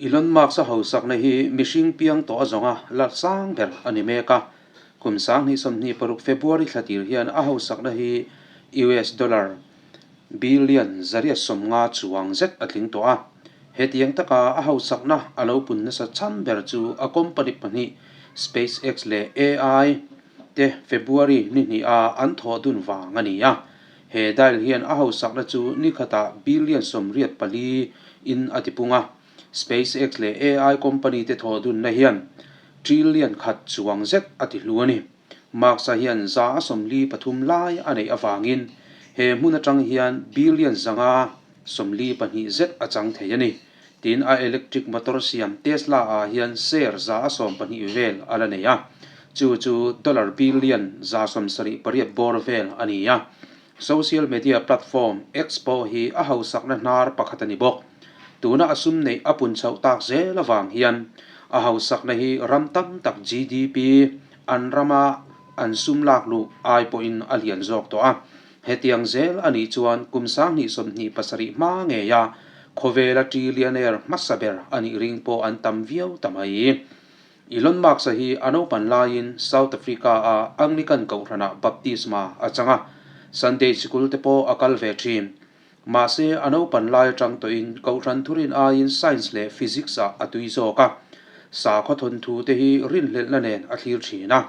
Elon Musk-a hausakna hi mihring piang tawh a zawnga la sang ber a ni mek a. Kum 2026 February thla tir hian a hausakna hi US dollar billion 150 chuang zet a tling tawh a. Hetiang taka a hausakna a lo pun nasa chhan ber chu a company pahnih SpaceX leh AI te February ni hniha an thawh dun vang a ni a. He dial hian a hausakna chu ni khatah billion 84 in a tipung a. SpaceX leh AI company te thawh dunna hian trillion khat chuang zet a ti hlu a ni. Musk-a hian 143 lai a neih avangin he hmun atang hian billion 542 zet a chang thei a ni. Tin, a electric motor siam Tesla ah hian share 12% vel a la nei a, chu chu dollar billion 178 bawr vel a ni a. Social media platform X pawh hi a hausakna hnar pakhat a ni bawk. Tuna a sum neih a pun chhoh tak zel avang hian a hausakna hi ram tam tak GDP an rama an sum lak luh ai pawhin a lian zawk tawh a. Hetiang zel a nih chuan kum 2027 hma ngeia khawvela trillionaire hmasa ber a nih ring pawh an tam viau ta mai. Elon Musk-a hi a naupan laiin South Africa-a Anglican kohhranah baptisma a chang a, Sunday sikul te pawh a kal ve thin. Mahse, a naupan lai atang tawhin kohhran thurin aiin science leh physics-ah a tui zawk a, sakhaw thawnthu te hi rinhlelhna nen a thlir thin a.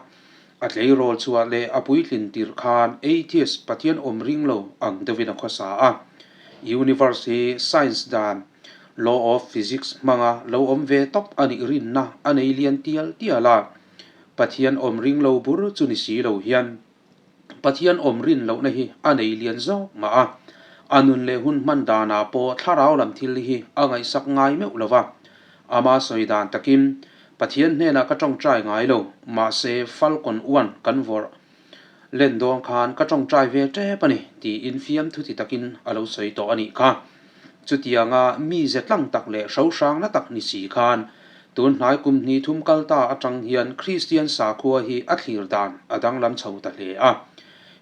A tleirawl chhuah leh a puitlin tirh khan atheist Pathian awm ring lo ang deuhin a khawsa a. Universe hi science dan, law of physics, hmanga lo awm ve tawp a nih rinna a nei lian tial tial a. Pathian awm ring lo bur chu ni si lo hian Pathian awm rin lohna hi a nei lian zawk mah a. A nun leh hun hman danah pawh thlarau lam thil hi a ngaihsak ngai meuh lo va. Ama sawi dan takin, Pathian hnenah ka tawngtai ngai lo, mahse Falcon One kan vawrh len dawn khan ka tawngtai ve tep a ni, tiin fiamthu ti takin a lo sawi tawh a nih kha. Chutianga mi ze tlang tak leh hrohrang na tak ni si khan, tun hnai kum hnih thum kal ta atang hian Kristian sakhua hi a thlir dan a danglam chho ta hle a.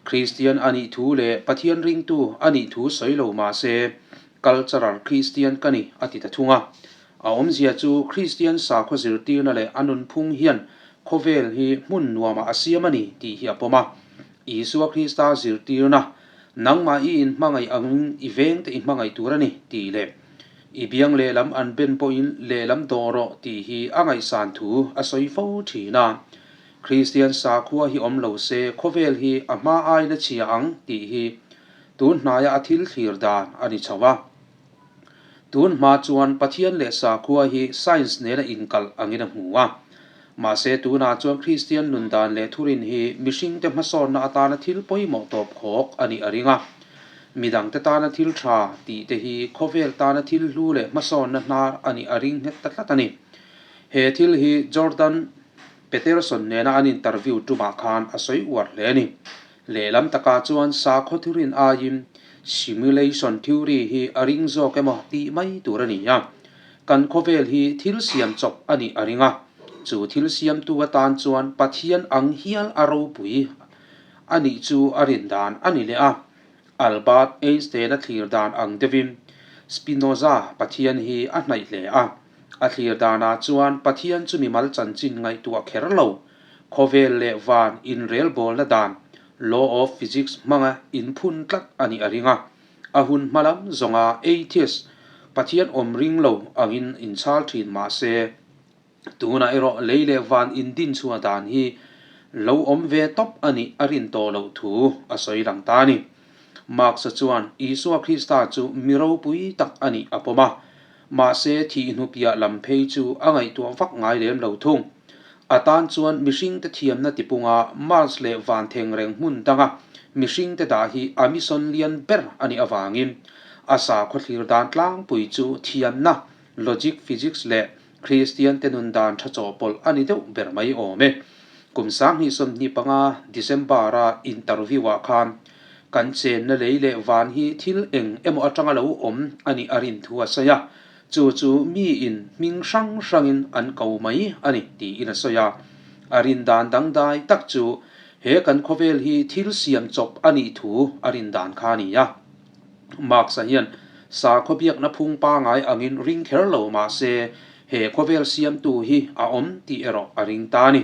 Kristian a nih thu leh Pathian ringtu a nih thu sawi lo mahse, Cultural Kristian ka ni a ti ta thung a. A awmzia chu Kristian sakhaw zirtirna leh a nunphung hian khawvel hi hmun nuamah a siam a ni tih hi a pawm a. Isua Krista zirtirna, Nangmah i inhmangaih angin i vengte i hmangaih tur a ni tih leh I biang lehlam an ben pawhin lehlam dawh rawh tih hi a ngaihsan thu a sawi fo thin a. Kristian sakhua hi awm lo se khawvel hi a hma aina chhia ang tih hi tun hnaia a thil thlir dan a ni chho a. Tun hma chuan Pathian leh sakhua hi science nena inkalh angin a hmu a. Mahse tunah chuan Kristian nun dan leh thurin hi mihringte hmasawnna atana thil pawimawh tawp khawk a nih a ring a. Midangte tana thil tha tih te hi khawvel tana thil hlu leh hmasawnna hnar a nih a ring nghet ta tlat a ni. He thil hi Jordan Peterson nena an interview tumah khan a sawi uar hle a ni. Lehlam takah chuan sakhaw thurin aiin simulation theory hi a ring zawk emaw tih mai tur a ni a. Kan khawvel hi thil siam chawp a nih a ring a, chu thil siamtu atan chuan Pathian ang hial a ropui a nih chu a rin dan a ni leh a. Albert Einstein-a thlir dan ang deuhin Spinoza Pathian hi a hnaih hle a. A thlir danah chuan Pathian chu mimal chanchin ngaihtuah kher lo Khawvel leh van inrelbawlna dan, law of physics, hmanga inphun tlat a nih a ring a. A hun hma lam zawnga atheist, Pathian awm ring lo angin inchhal thin mah se, tunah erawh lei leh van indinchhuah dan hi lo awm ve tawp a nih a rin tawh loh thu a sawi lang ta a ni. Marx-a chuan Isua Krista chu mi ropui tak a nih a pawm a, mahse thih hnupiah lam phei chu a ngaihtuah vak ngai lem lo thung. A tan chuan mihringte thiamna tipunga Mars leh van thengreng hmun danga mihringte dah hi a mission lian ber a nih avangin a sakhaw thlir dan tlangpui chu thiamna, logic, physics leh Kristiante nun dan tha chawhpawlh a ni deuh ber mai awm e. Kum 2025 December-a interview-ah khan kan chenna lei leh van hi thil eng emaw atanga lo awm a nih a rin thu a sawi a, chu chu miin hming hrang hrangin an ko mai a ni tiin a sawi a. A rin dan dangdai tak chu he kan khawvel hi thil siam chawp a nih thu a rin dan kha a ni a. Marx-a hian sakhaw biakna phung pangai angin ring kher lo mah se, He khawvel siamtu hi a awm tih erawh a ring ta a ni.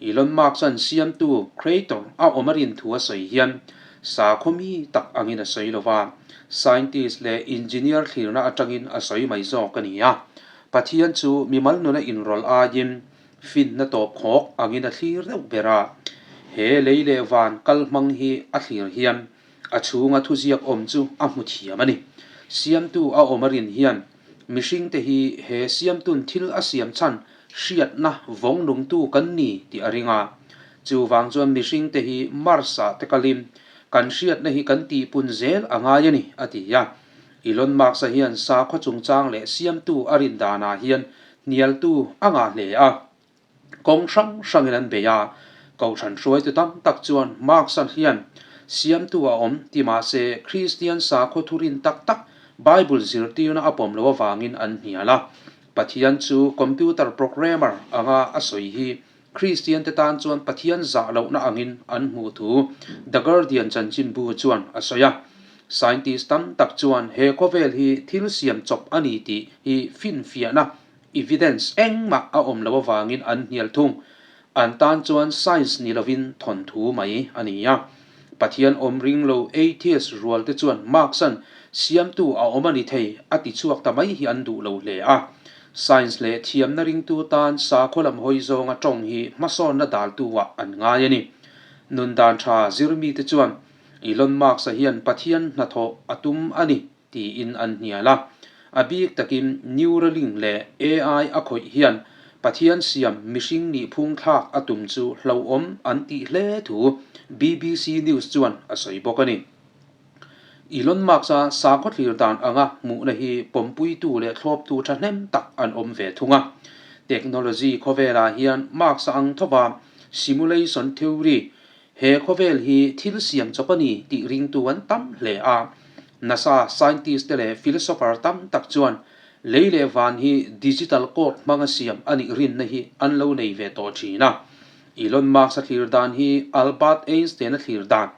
Elon Musk-a'n siamtu, creator, a awm a rin thu a sawi hian sakhaw mi tak angin a sawi lo va, scientist leh engineer thlirna atangin a sawi mai zawk a ni a. Pathian chu mimal nuna inrawlh aiin finna tawp khawk angin a thlir deuh ber a. He lei leh van kal hmang hi a thlir hian a chhunga thuziak awm chu a hmu thiam a ni. Siamtu a awm a rin hian Mihringte hi he siamtun thil a siam chhan hriatna vawng nungtu kan ni tih a ring a. Chuvang chuan mihringte hi Mars-ah te kalin kan hriatna hi kan tihpun zel a ngai a ni, a ti a. Elon Musk-a hian sakhaw chungchang leh siamtu a rin danah hian hnialtu a ngah hle a. Kawng hrang hrangin an bei a, Kohhran hruaitu tam tak chuan Marx-a hian siamtu a awm ti mahse Kristian sakhaw thurin tak tak Bible zirtirna a pawm loh avangin an hnial a. Pathian chu computer programmer anga a sawi hi Kristian te tan chuan Pathian zah lohna angin an hmuh thu The Guardian chanchinbu chuan a sawi a. Scientist tam tak chuan he khawvel hi thil siam chawp a ni tih hi finfiahna Evidence engmah a awm loh avangin an hnial thung. An tan chuan science ni lovin thawnthu mai a ni a. Pathian awm ring lo atheist rual te chuan Marx-a'n siamtu a awm a ni thei a ti chhuak ta mai hi an duh lo hle a. Science leh thiamna ringtu tan sakhaw lam hawi zawnga tawng hi hmasawnna daltu ah an ngai a ni. Nun dan tha zir mite chuan Elon Musk-a hian Pathian hnathawh a tum a ni tiin an hnial a. A bik takin Neuralink leh AI a khawih hian Pathian siam mihring nihphung thlak a tum chu hlauhawm an tih hle thu BBC News chuan a sawi bawk a ni. Elon Musk-a sakhaw thlir dan anga hmuhna hi pawmpuitu leh thlawptu thahnem tak an awm ve thung a. Technology khawvelah hian Musk-a ang thova simulation theory He khawvel hi thil siam chawp a ni tih ringtu an tam hle a. NASA scientist te leh philosopher tam tak chuan lei leh van hi digital code hmanga siam a nih rinna hi an lo nei ve tawh thin a. Elon Musk-a thlir dan hi Albert Einstein-a thlir dan,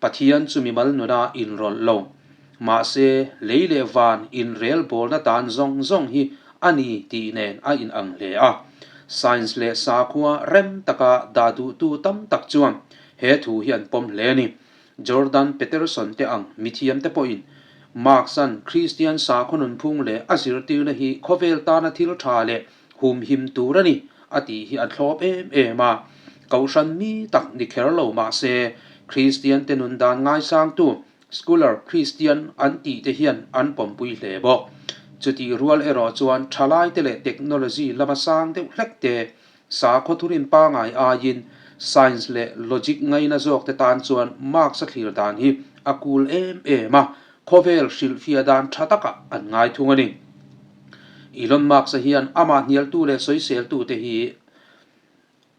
Pathian chu mimal nuna inrawlh lo. Mahse, lei leh van inrelbawlna dan zawng zawng hi a ni tih nen a inang hle a. Science leh sakhua rem taka dah duhtu tam tak chuan he thu hi an pawm hle a ni. Jordan Peterson te ang mithiam te pawhin Marx-a'n Kristian sakhaw nunphung leh a zirtirna hi khawvel tana thil tha leh humhim tur a ni a tih hi a thlawp em em a. Kohhran mi tak ni kher lo mahse Kristian te nun dan ngaisangtu Scholar Kristian an tih te hian an pawmpui hle bawk. Chutih rual erawh chuan thalai te leh technology lama sang deuh hlek te, sakhaw thurin pangai aiin science leh logic ngaina zawk te tan chuan Marx a thlir dan hi a cool em em a, khawvel hrilhfiah dan tha takah an ngai thung a ni. Elon Musk-a hian amah hnialtu leh sawiseltu te hi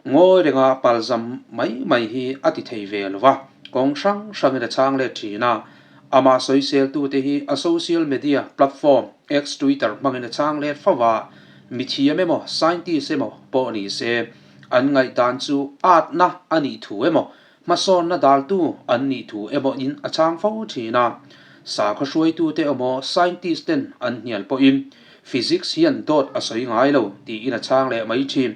Ngawi renga palzam mai mai hi a ti thei ve lo va, kawng hrang hrangin a chhang let thin a. Amah sawiseltute hi a social media platform X-Twitter hmangin a chhang let fo va, mithiam emaw scientist emaw pawh ni se, an ngaihdan chu atna a nih thu emaw, hmasawnna daltu an nih thu emaw in a chhang fo thin a. Sakhaw hruaitute emaw scientist ten an hnial pawhin physics hian dawt a sawi ngai lo tiin a chhang leh mai thin.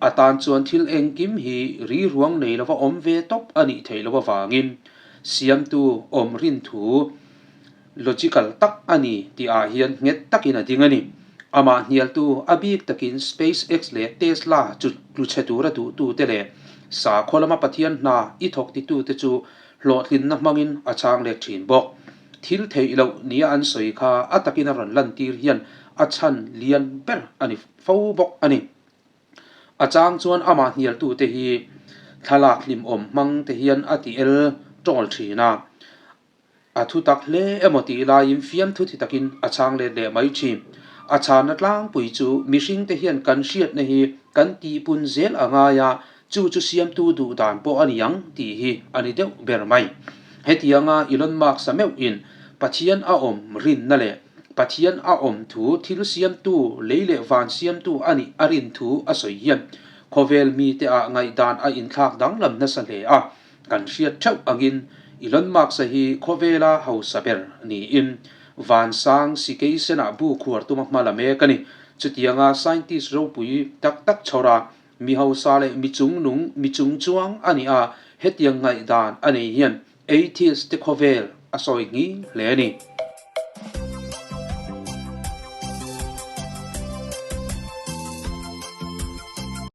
A tan chuan thil engkim hi ri ruang nei lova awm ve tawp a nih theih loh avangin siamtu awm rin thu logical tak a ni tih ah hian nghet takin a ding a ni. Amah hnialtu a bik takin SpaceX leh Tesla chu tlu chhe tura duhtute leh sakhaw lama Pathian hna i thawk titute chu hlawhtlinna hmangin a chhang let thin bawk. Thil theih loh nia an sawi kha a takin a rawn lantir hian a chhan lian ber a ni fo bawk a ni. A chang chuan amah hnialtute hi thlalak hlimawm hmang te hian a ti el tawl thin a, a thu tak hle emaw tih laiin fiamthu thi takin a chhang let leh mai thin. A chhanna tlangpui chu mihring te hian kan hriatna hi kan tihpun zel a ngai a, chu chu siamtu duh dan pawh a ni ang tih hi a ni deuh ber mai. Hetianga Elon Musk-a meuhin Pathian a awm rinna leh Pathian a awm thu thil siamtu, lei leh van siamtu a nih a rin thu a sawi hian khawvel mite ah ngaihdan a inthlak danglam nasa hle a. Kan hriat theuh angin Elon Musk-a hi khawvela hausa ber niin Vansang Sikeisen-ah bu khuar tuma hma la mek a ni. Chutianga scientist ropui tak tak chhawr a, mi hausa leh mi chungnung, mi chungchuang a ni a, hetiang ngaihdan a nei hian atheist te khawvel a sawi nghing hle a ni.